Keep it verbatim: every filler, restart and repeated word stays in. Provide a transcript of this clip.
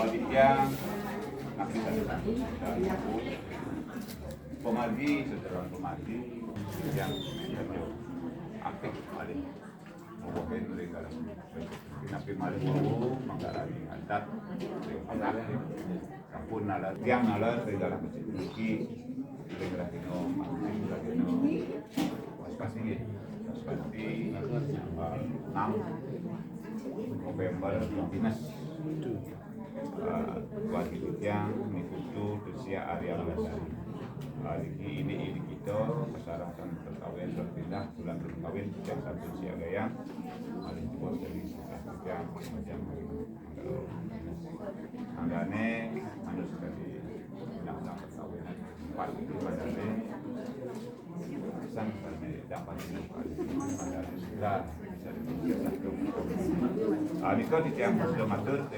Aditya, pemargi, saudara pemargi yang aktif paling mungkin mereka. Tapi malu mau menggalani adat yang anak. Sampun nalar, tiang nalar ring dalam masjid niki, ring rahina, ring rahina Paskah niki. Paskah niki, eh, enam November, dinas. Eh, wali tiang niku Tusia Arya Lestari. Eh, niki ini, ini kita persyaratan perkawin berpindah bulan berkawin tiang satu siaga yang paling tua dari tiang macam Tanggane manut sekali undang-undang perkawinan. Empat itu padane sang padane dapat padane segera bisa dipersiapkan. Ah, nika titiang sudah matur,